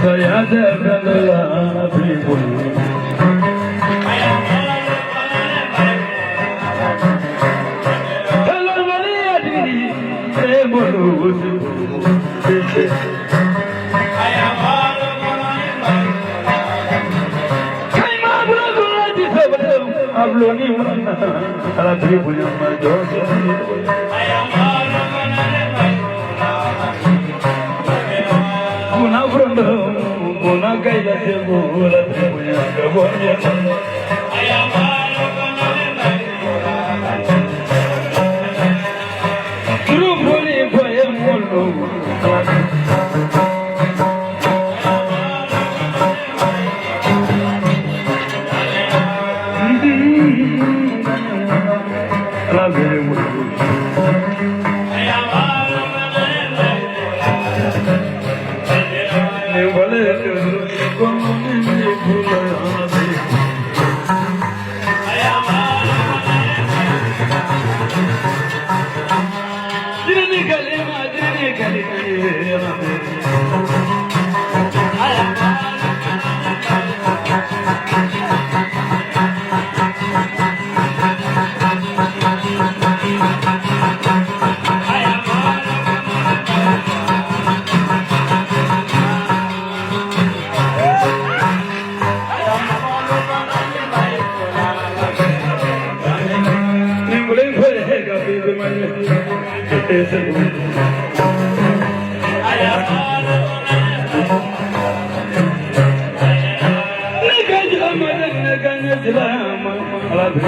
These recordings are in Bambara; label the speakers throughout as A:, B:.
A: Saya tɛ fɛn dɔ la bi bolo. E bolo. Abloni ala bi bolo ma jɔ. Kuna furondo kuna kaila se bola bi bolo ka bonya. Turupoli foye molo. Ala bi bolo. Ne wale ko ni bolo ala bi. Jini kalima jini kalima ala bi. Ni wale foye ka bi manye. Ese ne ka jila ma ne ka nye jila ma ala bi.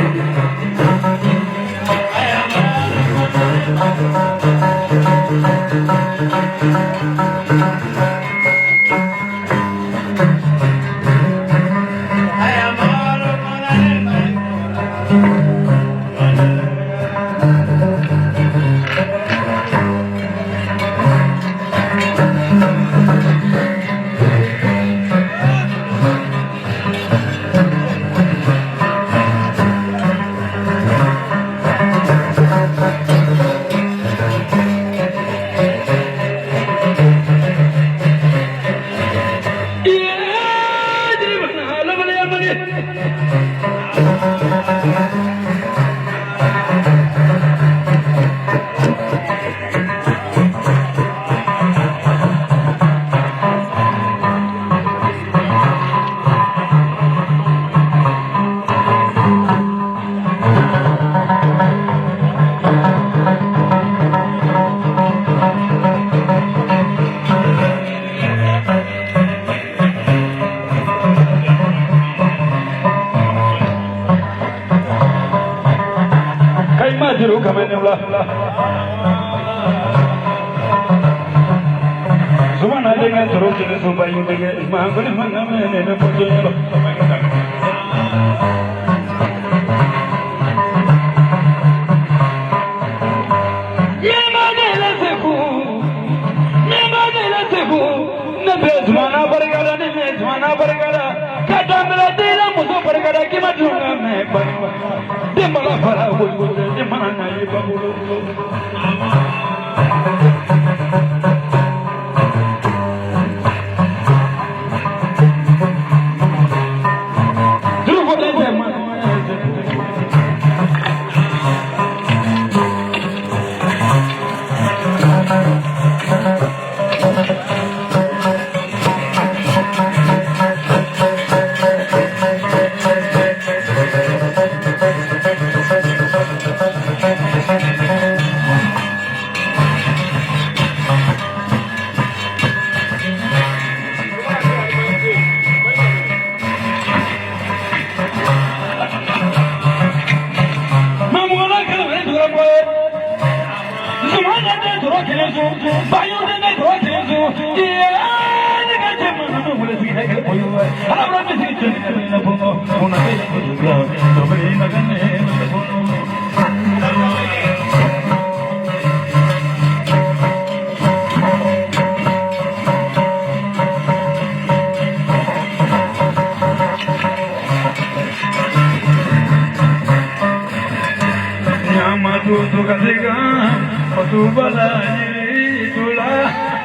A: Kayma juru kamenula. Zumana denga turu kini subayu denga mahanguli mangame ne pojo. Ne be zumana barigada ne me zumana barigada kadamla dela muso barigada kima duna me bani. Demala fara ko demana na ye babulo. Juru ko de ma.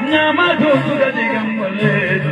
A: Nyama tu tu ka digam bole tu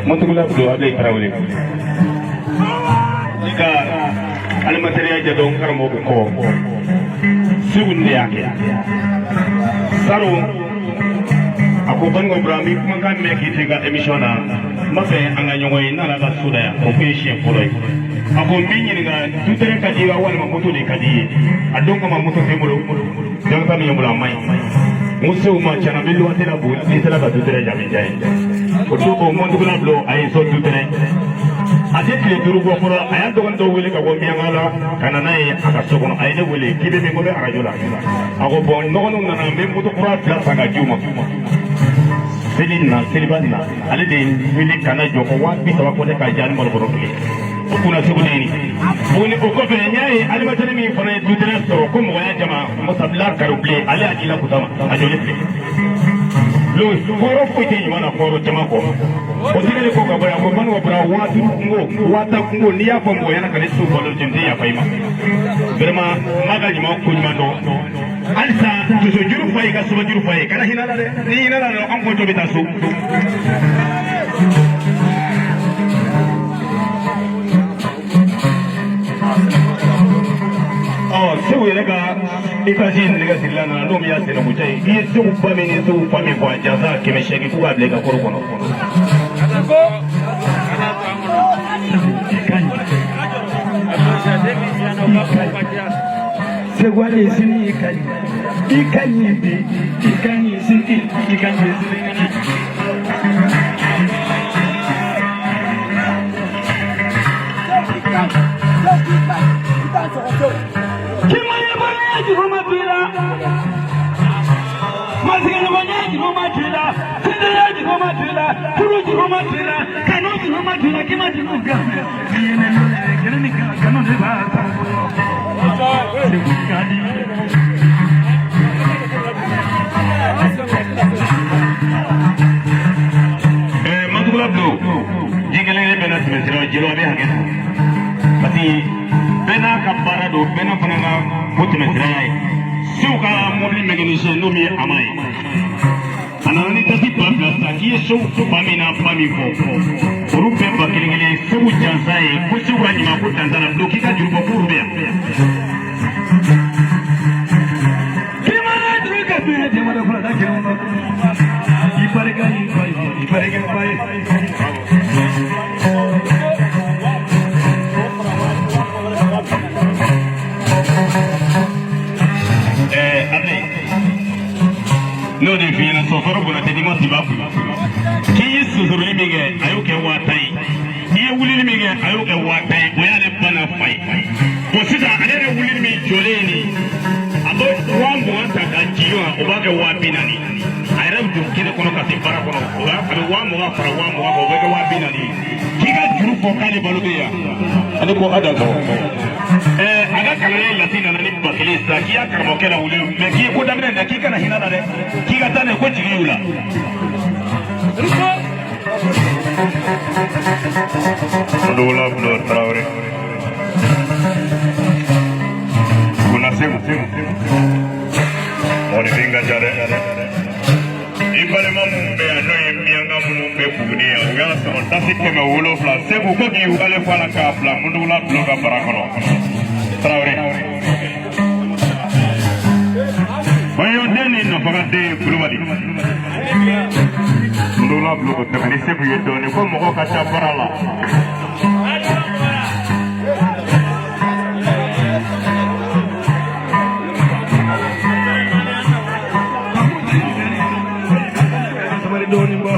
B: Mutugula Abdou Abdoulaye Traoré ka animatɛriya jadon karamɔgɔ kɔ Segu ne y'a kɛ saro Ko Banikɔ Bura, n bɛ kumakan mɛn k'i to i ka émission na, n b'a fɛ an ka ɲɔgɔn ye, n nana ka so da yan, o kun ye siɲɛ fɔlɔ ye. A ko n b'i ɲininka, dutɛrɛ ka di i wa walima moto de ka di i ye? A don kama moto tɛ n bolo, jankata min ye n bolo a man ɲi. N ko Segu ma, tiɲɛna n bɛ luwanse la Buguni, n'i sera ka dutɛrɛ jaabi diya ye. O don o mɔntugula bulon, a ye n sɔn dutɛrɛ. A tɛ tile 5 bɔ fɔlɔ, a y'a dɔgɔnin dɔ wele ka bɔ Miɲankala la ka na n'a ye a ka so kɔnɔ. A ye ne wele k'i bɛ min ko bɛ arajo la. A ko bɔn, n dɔgɔninw nana, n bɛ moto kura 2 san ka di u ma seli na, seliba na. Ale de ye n wele ka na jɔ ko 30 000 ko ne k'a diya ni malobɔrɔ kelen. O kunna Segu den ni Buguni. O kɔfɛ n y'a ye animateur min fana ye dutɛrɛ sɔrɔ ko mɔgɔya jama Masabila Karobilen, ale y'a di la kuta ma, a jɔlen filɛ. Kɔrɔ foyi tɛ ɲuman na kɔrɔ caman kɔ. O tigɛli ko ka bɔ yan ko Banikɔ Bura, 50 000 kungo, 10 000 kungo, n'i y'a fɔ mɔgɔ ɲɛna ka ne so balo cɛ, n tɛ yafa i ma. Vraiment, n b'a ka ɲuman ko ɲuman dɔn. Halisa sosojuru fa ye ka sobajuru fa ye, kana hinɛ la dɛ. Ni hinɛ la dɔrɔn, an kɔntɔ bɛ taa so. Ɔ, Segu yɛrɛ ka itazi nɛgɛ sirila nana n'o min y'a senna ko ye, i ye Segu ba min ni Segu fa min fɔ, a jansa 800 k'u k'a bila i ka koro kɔnɔ.
A: Segu hali sini i ka ɲi, i ka ɲi bi, i ka ɲi sini, i ka ɲi sini. K'i ma ye juru ma b'i la, masigiɲɔgɔnya juru ma t'i la, sinjiya juru ma t'i la, furu juru ma t'i la, kanu juru ma t'i la, k'i ma juru kan. N'i ye ne lɔn kɛnɛ ni kanu de b'a ta. Segu ka di.
B: Mantugula bulon, ji kelen kelen bɛɛ n'a tɛmɛ sira, jeliw a bɛ hakɛ to, parce que bɛɛ n'a ka baara don, bɛɛ n'a fana ka ko tɛmɛ sira y'a ye. Segu ka mobili mécanicien n'o min ye a ma ye, a nana ni tasi 2000 sisan k'i ye Segu ba min n'a ba min fɔ, olu bɛɛ ba kelen kelen. Segu jansa ye ko Segu ka ɲuman ko dansa la bulon, k'i ka juru bɔ k'olu bɛ yan.
A: K'i ma na juru kɛ min ye jamana fila da kelen kɔnɔ. I barika y'i fa ye, i barika ba ye.
B: Ablaye, n'o de f'i ɲɛna, sɔsɔrɔ bɔnna tɛ n'i ma siba kun k'i ye sosoroli min kɛ, a y'o kɛ 10 000 ye. I ye wulili min kɛ, a y'o kɛ 10 000 ye. O y'ale ba n'a fa ye. Bon, sisan ale yɛrɛ wulili min jɔlen ye nin, a bɛ 20 000 ta k'a ci ɲɔgɔn kan, o b'a kɛ 40 000. A yɛrɛ bɛ don kɛnɛ kɔnɔ ka se baara kɔnɔ, o b'a a bɛ 20 000 fara 20 000 kan, o bɛ kɛ 40 000 ye. K'i ka juru fɔ k'ale balo bɛ yan, ale ko a dan sɔrɔ. A ka kalanden lasi nana ni 1000 sisan k'i y'a karamɔgɔkɛ lawuli mɛ, k'i ye ko daminɛ dɛ, k'i kana hinɛ la dɛ, k'i ka taa n'a ye ko jigi y'u la.
C: Ndola Bulo Traoré. Kuna Segu. Mɔgɔninfin ka ca dɛ. I balima minnu bɛ yan n'o ye miyanka minnu bɛ Buguni yan, u y'a sɔrɔ tasi 700 Segu ko k'i wale fɔ a la k'a bila Mundugula Bulo ka bara kɔnɔ. Traoré. Kɔɲɔden ni nafagaden ye Kulubali. Ndola Bulo ko tɛmɛ ni Segu ye dɔɔnin ko mɔgɔw ka ca baara la.
A: Sabali dɔɔnin bɔ.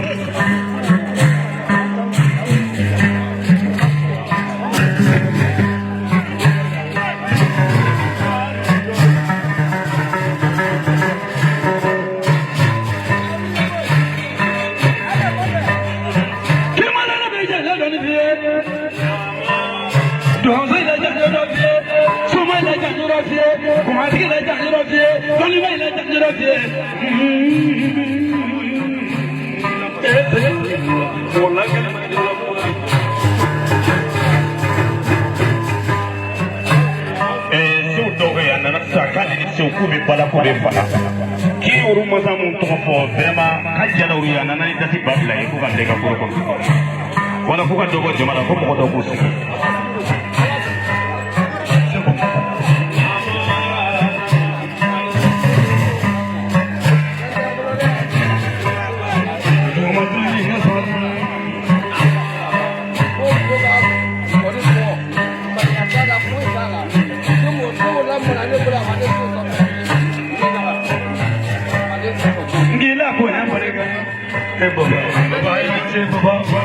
A: K'i ma na ne bɛ jɛnɛ dɔɔnin f'i ye. Donso la jɛnɛ dɔ f'i ye, soma la jɛnɛ dɔ f'i ye, kumatigi la jɛnɛ dɔ f'i ye, dɔnniba la jɛnɛ dɔ f'i ye.
B: Segu dɔw kɛ a nana sisan k'ale ni Segu k'u bɛ bala k'u bɛ fala k'i y'olu masa mun tɔgɔ fɔ, vraiment k'a diyara olu ye. A nana ni dasi 2000 ye k'u ka bila i ka foro kɔnɔ, wala k'u ka dɔ bɔ jama la ko mɔgɔ dɔw k'u sigi.
A: E baba, baba i ni ce baba.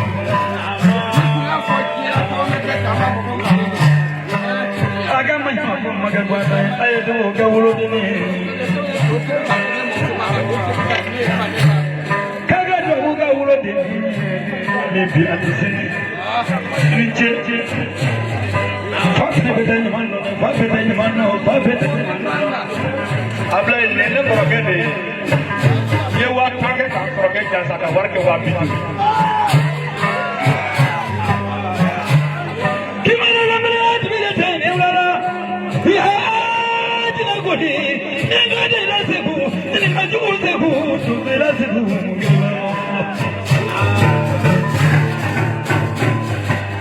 A: A ka maɲuman ko ma kɛ gansan ye, a ye dugawu kɛ wolodenni ye. K'a ka dugawu kɛ wolodenni ye. Ni bi a tɛ sini. I ni ce. Fa fɛnɛ bɛ taa ɲuman nɔ, fa bɛ taa ɲuman nɔ, fa bɛ taa ɲuman nɔ.
B: Ablaye, nin ye ne kɔrɔkɛ de ye. N ye 50 000 kɛ k'a kɔrɔkɛ jansa ka wari kɛ 50 000.
A: Kimana lamini tibile tɛ ne wulala. Ya jina godi, ne ka de la segu, ne ka jugu segu, tun la segu.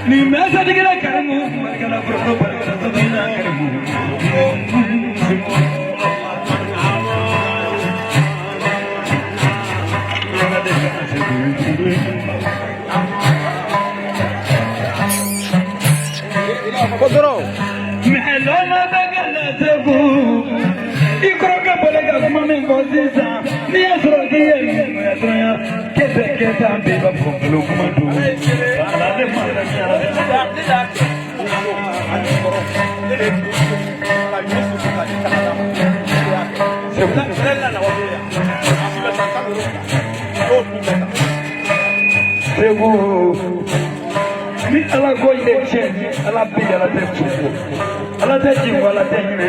A: Ni mɛsa digira karimu, barikala kɔrɔtɔ barikala sabina karimu. Mɛlɔla bɛ kɛ segu. I kɔrɔkɛ bɔlen ka kuma min fɔ sisan, n'i y'a sɔrɔ k'i ye ɲumanya dɔrɔn kɛtɛ kɛtɛ an bɛɛ b'a fɔ nkalon kuma don. Ala ne ma Segu ni Ala ko i ye tiɲɛ, Ala bɛ Ala tɛ tugu, Ala tɛ jigin, Ala tɛ hinɛ.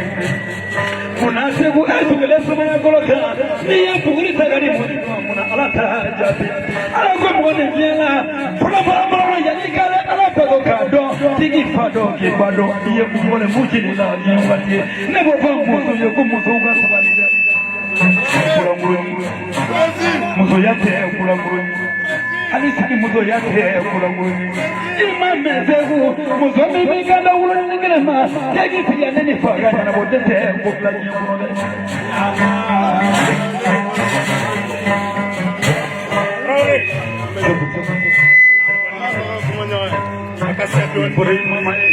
A: Munna Segu e sigilen sumaya kɔrɔ kan, n'i ye buguri ta ka di munna Ala t'a jaabi. Ala ko mɔgɔ ni diɲɛ la fɔlɔ fɔlɔ fɔlɔ yanni k'ale Ala bato k'a dɔn k'i k'i fa dɔn k'i ba dɔn i ye mɔgɔ ni mun jeli la diɲɛ waati ye. Ne b'o fɔ musow ye ko musow ka sabali dɛ. Kulankolon musoya tɛ kulankolon ye, hali sini musoya tɛ kulankolon ye. I ma mɛn Segu, muso min b'i kan da wolonin kelen ma, k'e k'i sigi ne ni fa ka ɲɛnabɔ, ne tɛ ko fila diɲɛ kɔnɔ dɛ. Bɔrɔ i mama ye.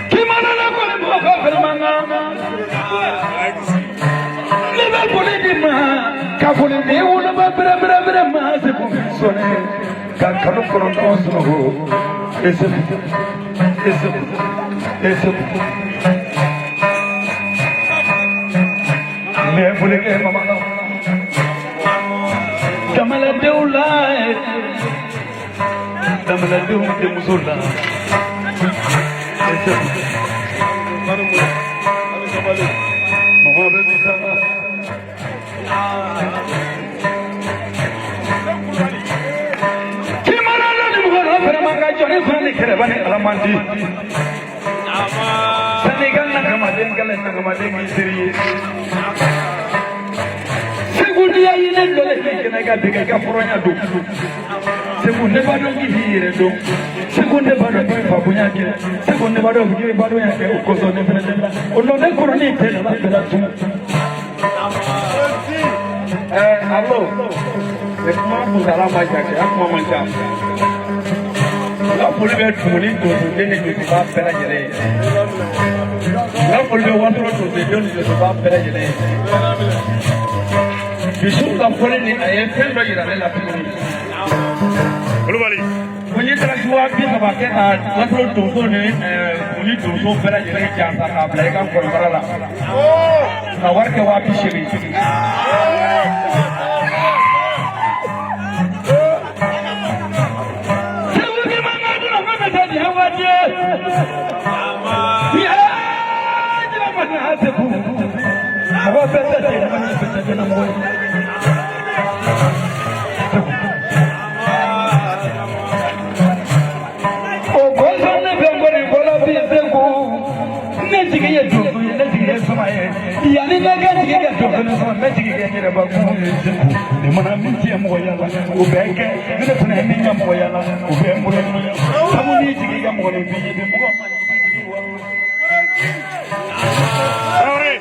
A: K'i mana la kɔni mɔgɔ ka fɛnɛ man kan. Ne bɛ foli di ma ka foli di woloba bɛrɛ bɛrɛ bɛrɛ ma Segu sɔnni ka kalo 9 sɔrɔ. E Segu, e Segu, e Segu. N bɛ foli kɛ mama la. Jamanadenw la, jamanadenw denmuso la. E Segu. Mama bɛ sisan. K'i mana la ni mɔgɔ dɔ fɛnɛ man kan, jɔnni fana ni kɛlɛba ni Ala man di. Sani ka nakamaden kɛlɛ nakamaden k'i seri ye. Segu n'i y'a ye ne dɔlen bɛ kɛnɛ kan bi k'i ka hɔrɔnya don. Segu ne b'a dɔn k'i b'i yɛrɛ dɔn. Segu ne b'a dɔn k'i fa bonya kɛ. Segu ne b'a dɔn k'i ba dɔn kɛ o kosɔn ne fɛnɛ tɛ la. O nɔ ne kɔrɔnin tɛ na bɛɛ la tun.
B: Alo, ne kuma kuntala ma jan kɛ, a kuma man ca. N ka foli bɛ tumuni donsoden ni donsoba bɛɛ lajɛlen ye. N ka foli bɛ Wasolo donsoden ni donsoba bɛɛ lajɛlen ye. Bisiw ka fɔli ni a ye fɛn dɔ yira ne la tuguni.
C: Kulubali.
B: Ko n ye dalasi 30 000 kɛ ka Wasolo donso ni Buguni donso bɛɛ lajɛlen jansa k'a bila i ka kɔnɔbara la. Ka wari kɛ 80 000.
A: Segu k'i man kan dɔrɔn ko bɛ taa diɲɛ waati ye. Ya jira ma ni Segu. Mɔgɔ bɛɛ tɛ jɛnɛ ma ni bɛɛ tɛ jɛnɛ mɔgɔ ye. O kosɔn ne bɛ nkɔni fɔlɔ bi Segu. Ne jigi ye donso ye, ne jigi ye sama ye. Yanni ne ka jigi kɛ donso ni sama, n bɛ jigi kɛ n yɛrɛ bakun ye Segu. Ne mana min tiɲɛ mɔgɔya la, o bɛ kɛ. Ne de fana ye min ɲɛ mɔgɔya la, o bɛ n bolo. Sabu n'i jigi ka mɔgɔninfin ye bi, mɔgɔ ma jigi wa.
C: Traoré.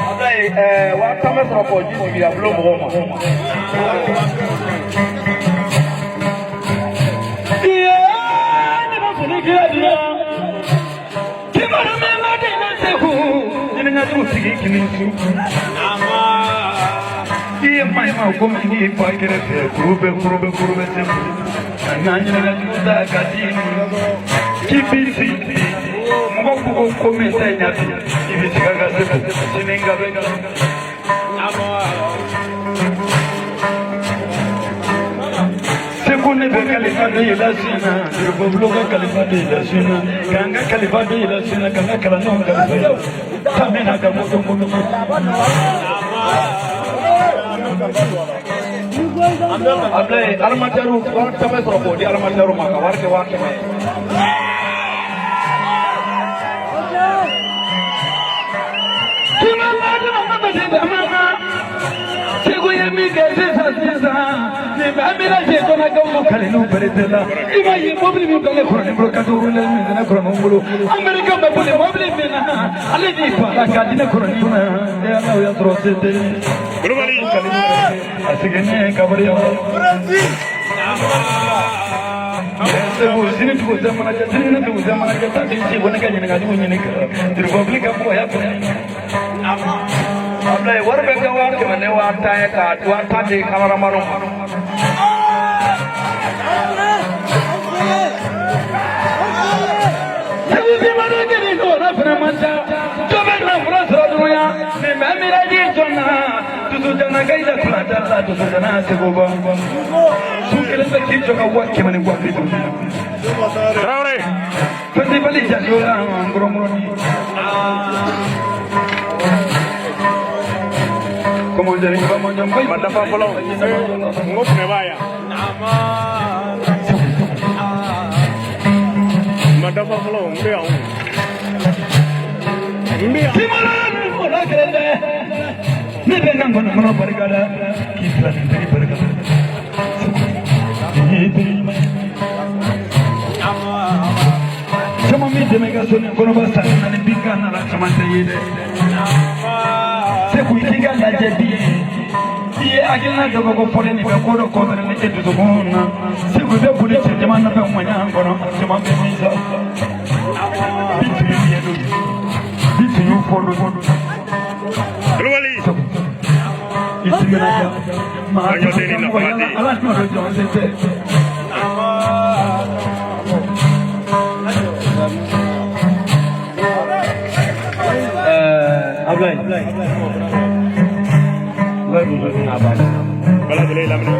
B: Ablaye, 50 000 bɛ sɔrɔ k'o ji sigi a bolo mɔgɔw ma.
A: Iye, ne bɛ foli kɛ diya. Kibaru min ma di ne Segu, ɲɛnɛɲajugu sigi kini su. I ye maa ma ko min k'i fa kɛrɛfɛ kuru bɛ kuru bɛ kuru bɛ se ka n'a ɲɛnɛɲajugu ta ka di k'i b'i sigi mɔgɔ ko ko min tɛ ɲa bi i bɛ siga ka se sini ka bɛ Segu ne bɛ kalifa de la sin na Jurubulo ka kalifa de la sin na k'an ka kalifa de la sin na k'an ka kalandenw kalifa tamina ka moto moto.
D: Ablaye animateur wari caman sɔrɔ k'o di animateur ma ka wari kɛ 500 ye.
A: Segu ye min kɛ sisan sisan nin bɛ ambulance kɔnɔ Gawusu Kalilu Berete la i b'a ye mobili min bɛ ne kɔrɔnin bolo ka duuru la min bɛ ne kɔrɔnin bolo Amerika bɛ boli mobili min na ale de fa la k'a di ne kɔrɔnin ma e Ala o y'a sɔrɔ se tɛ
C: Kulubali.
A: A seginnen kabari Segu sini dugu tɛ mana jɛ sini dugu tɛ mana jɛ taa k'i si ko ne ka ɲininkaliw ɲini ka République ka mɔgɔya fɛ.
D: Ablaye wari bɛ kɛ 500 ni 50,000 ye ka 50,000 di cameramanw ma.
A: Segu simaro jeli sɔrɔ fana man ca dɔ bɛ na fura sɔrɔ dɔrɔn ya nin bɛ miraji jɔn na dusu jana ka ila fila da la dusu jana Segu ba su kelen bɛ k'i jɔ ka 100,000 ni 250,000.
C: Traoré.
A: Festival janjo la ngorongoroni. Comment dire comment dire
C: Ma dafa fɔlɔ. N ko funɛ b'a yan. Ma dafa fɔlɔ n bɛ yan o. N bɛ yan.
A: Ne bɛ n ka ngɔnɔ kɔnɔ barika da k'i fila ni teri barika da. Caman b'i dɛmɛ i ka so ni kɔnɔba san naani bin kan nana caman tɛ ye dɛ. Segu i k'i ka lajɛ bi i ye hakilina dɔ ko fɔlen nin bɛ ko dɔ kɔfɛ ni e dusukun na Segu i bɛ boli cɛ caman nɔfɛ ŋɔɲa kɔnɔ caman bɛ min sa bi tun ye fiɲɛ don bi tun y'u fɔ don.
C: Kulubali.
A: I tɛmɛna ja maa
C: An ɲɔ den ni nafa den.
A: Ala ɲɔ dɔ jɔn tɛ tɛ.
D: Ablaye.
C: Bɛɛ lajɛlen laminɛ.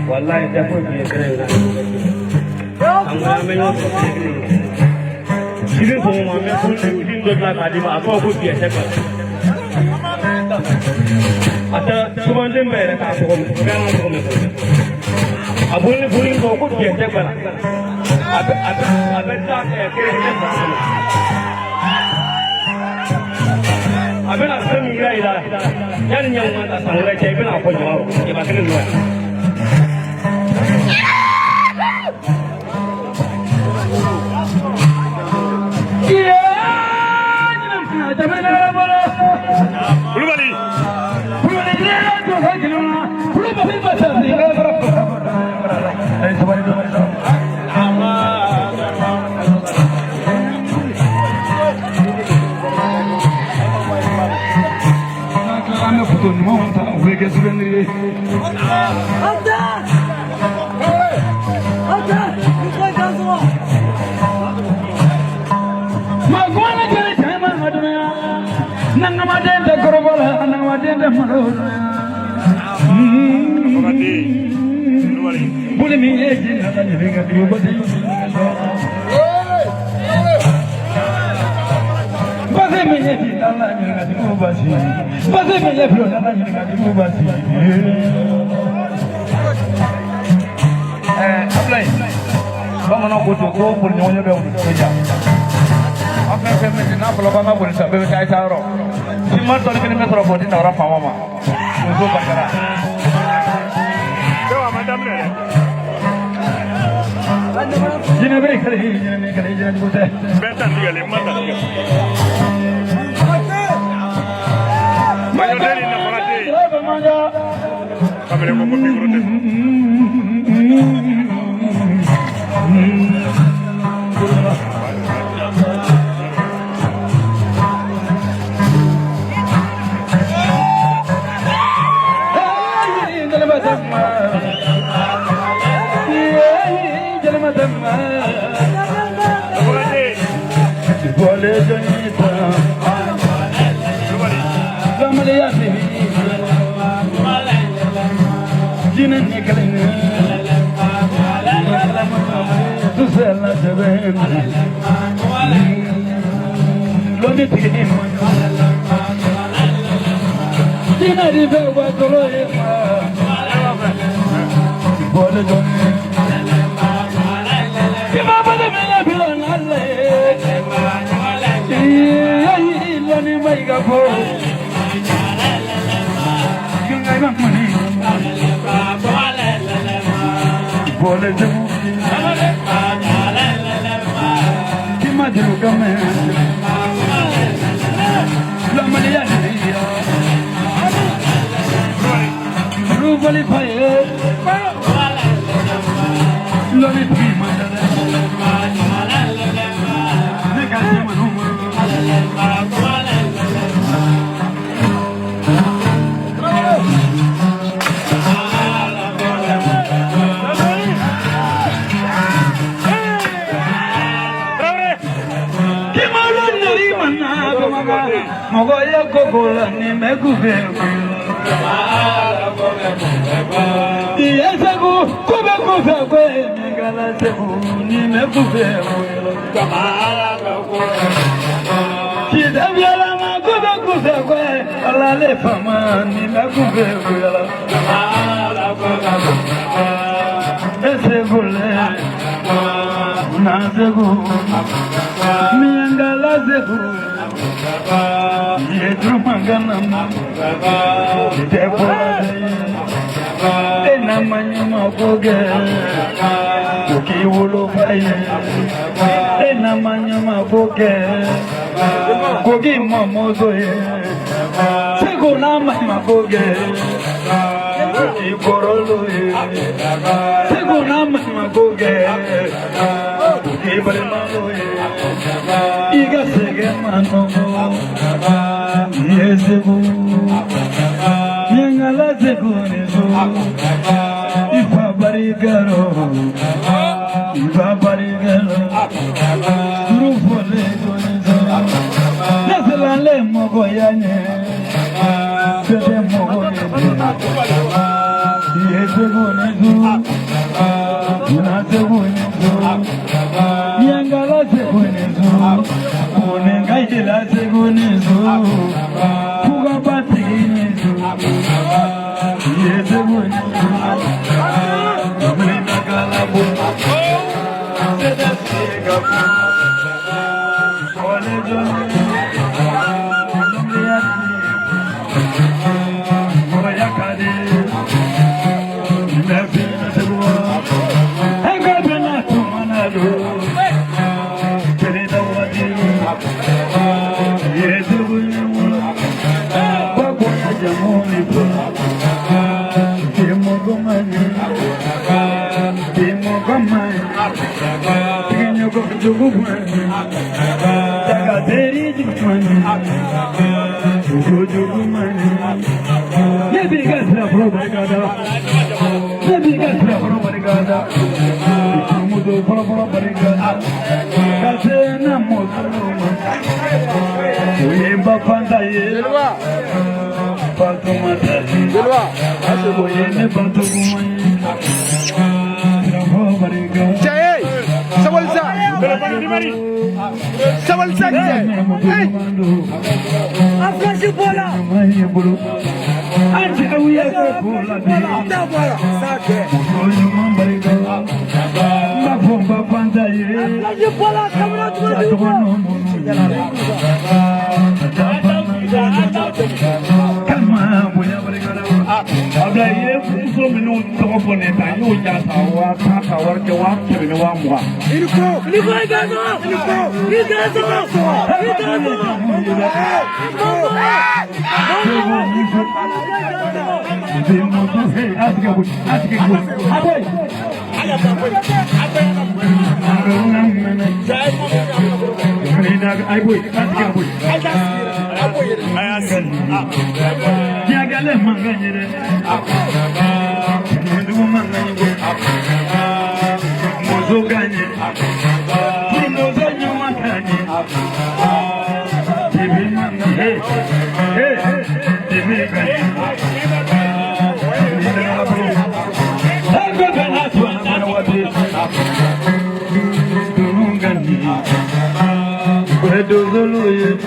D: Wallahi tɛ foyi k'i ye kɛnɛ in kan. An ko an bɛ ɲɔgɔn sɔrɔ kɛnɛ kelen in kan. Sini sɔgɔma an bɛ fɛn dɔ dilan k'a d'i ma a tɔgɔ ko biyɛsɛ kan. A tɛ sumanden bɛɛ yɛrɛ k'a tɔgɔ mɛn bɛɛ n'a tɔgɔ mɛn fɔlɔ. A bolo ni tɔgɔ ko biyɛsɛ kan. A bɛ taa kɛ kelen kelen bara kɔnɔ. A bɛna fɛn min yira i la yanni ɲɛngo ka san wɛrɛ cɛ i bɛna fɔ ɲama rɔ jaba kelen don yan.
C: Kulubali.
A: An bɛ foto ɲumanw ta u bɛ kɛ souvenir ye. Maa kuma na jɛnɛ caman ma dunuya nangamaden tɛ kɔrɔbɔ la nangamaden tɛ malo la.
C: Kɔrɔden. Kulubali.
A: Boli min ye ji nana ɲininka dugu ba tɛ basi min ye ji nana ɲininka dugu basi basi min ye bulon nana ɲininka dugu basi.
D: Ablaye bamananw ko ten ko boli ɲɔgɔn ɲɛ bɛ wuli ko ja. An fɛn fɛn min n'a fɔra k'an ka boli sisan bɛɛ bɛ taa i taa yɔrɔ. Siman tɔni kelen bɛ sɔrɔ k'o di Nawara faama ma. Muso barikara.
C: Segu a ma daminɛ dɛ.
A: Jinɛ bɛ kɛlɛ jinɛ bɛ kɛlɛ jinɛ jugu tɛ.
C: Bɛɛ ta tigɛlen n ma ta tigɛ. Maɲɔden ni nafaga den. Kamalen ko ko micro tɛ sɔrɔ.
A: Lɔnni tigi ma Tina di bɛ wa tolo ye ma Bɔle jɔnni Kima bɔle mina bila n'ale Iye lɔnni ma i ka fɔ Kinga i ma mani Bɔle jɔnni Kima juru kame Lamaliya niya Rubali paye Lɔnni tigi ma dɛ Ne ka se manu Kimalo nari mana bamaga Mɔgɔ ye koko la ni mɛ kunfɛ Iye segu ko bɛ kunfɛ ko ye min kɛla segu ni mɛ kunfɛ Kida fiyɛlama ko bɛ kunfɛ ko ye ala le fama ni mɛ kunfɛ E segu le na segu Miyankala segu Ye durumangana ma Tɛ bɔra E na ma ɲuman ko kɛ ko k'i wolofa ye E na ma ɲuman ko kɛ ko k'i mɔmuso ye Segu n'a ma ɲuman ko kɛ ko k'i kɔrɔlo ye Segu n'a ma ɲuman ko kɛ ko k'i balimalo ye I ka sɛgɛn ma nɔgɔ I ye segu Miyankala segu ni so I fa barikaro I fa barikaro Turu fɔlen jɔni so Ne siranlen mɔgɔ ya ɲɛ Fɛn tɛ mɔgɔ ye I ye segu ni so Na segu ni so Miyankala segu ni so Konenga yela segu ni so Kugaba tigi ni so I ye segu ni so Dumuni kala bo Sɛdɛ sega bo Kɔle jɔni Lumriya Mɔgɔya ka di Mɛ fina segu Enga bena tumana do Kele da wadi Ye segu ni wolo Bako ya jamu ni fo Timo gomani Timo gomani Tinyo go jugu mani Daga deri jumani Jugu jugu mani Ne bi ka sira fɔlɔ barika da Ne bi ka sira fɔlɔ barika da Muso fɔlɔ fɔlɔ barika da Ka se na muso ma O ye n ba fanta ye Fatumata ye O ye ne ba tɔgɔma ye Sira fɔlɔ barika
D: Cɛ sabali sa sabali sa cɛ hey
E: Afghansi bɔra.
A: An cɛw ye ko la bi
E: T'a bɔra. Sa kɛ.
A: Muso ɲuman barika n b'a fɔ n ba fanta ye
E: Afghansi bɔra kamera tuma di
A: Tɔgɔ
E: ko.
A: Kama bonya barika la
B: Abla i ye muso minnu tɔgɔ fɔ nin ye tan n y'o ja ta 10,000 ka wari kɛ 120 120,000.
E: I ni ko. I ni ko i ka sɔrɔ. I ni ko. I ka sɔrɔ. I ka sɔrɔ.
A: Dozolo ye,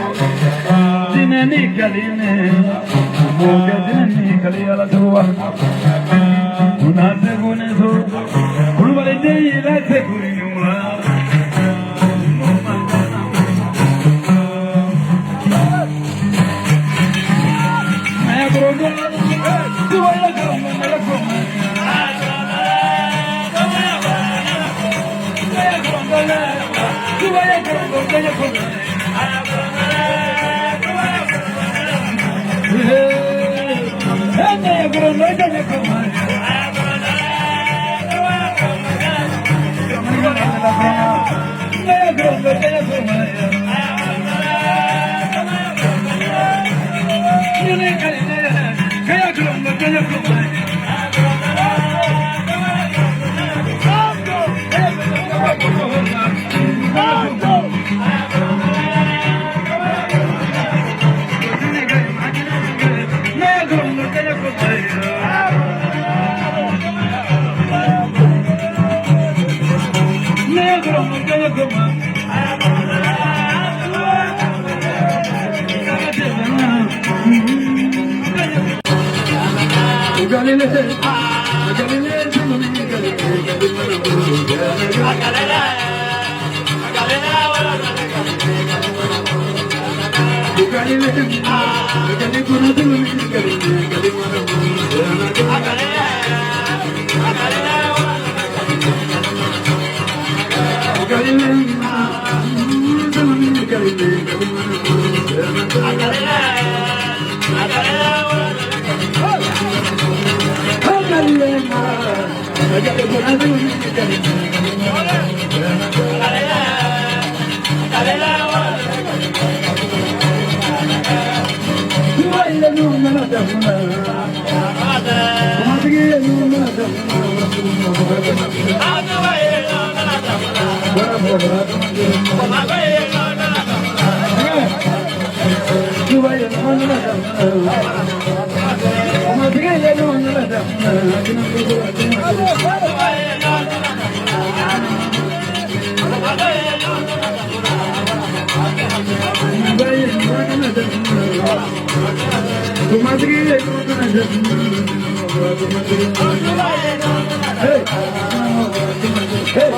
A: Hey!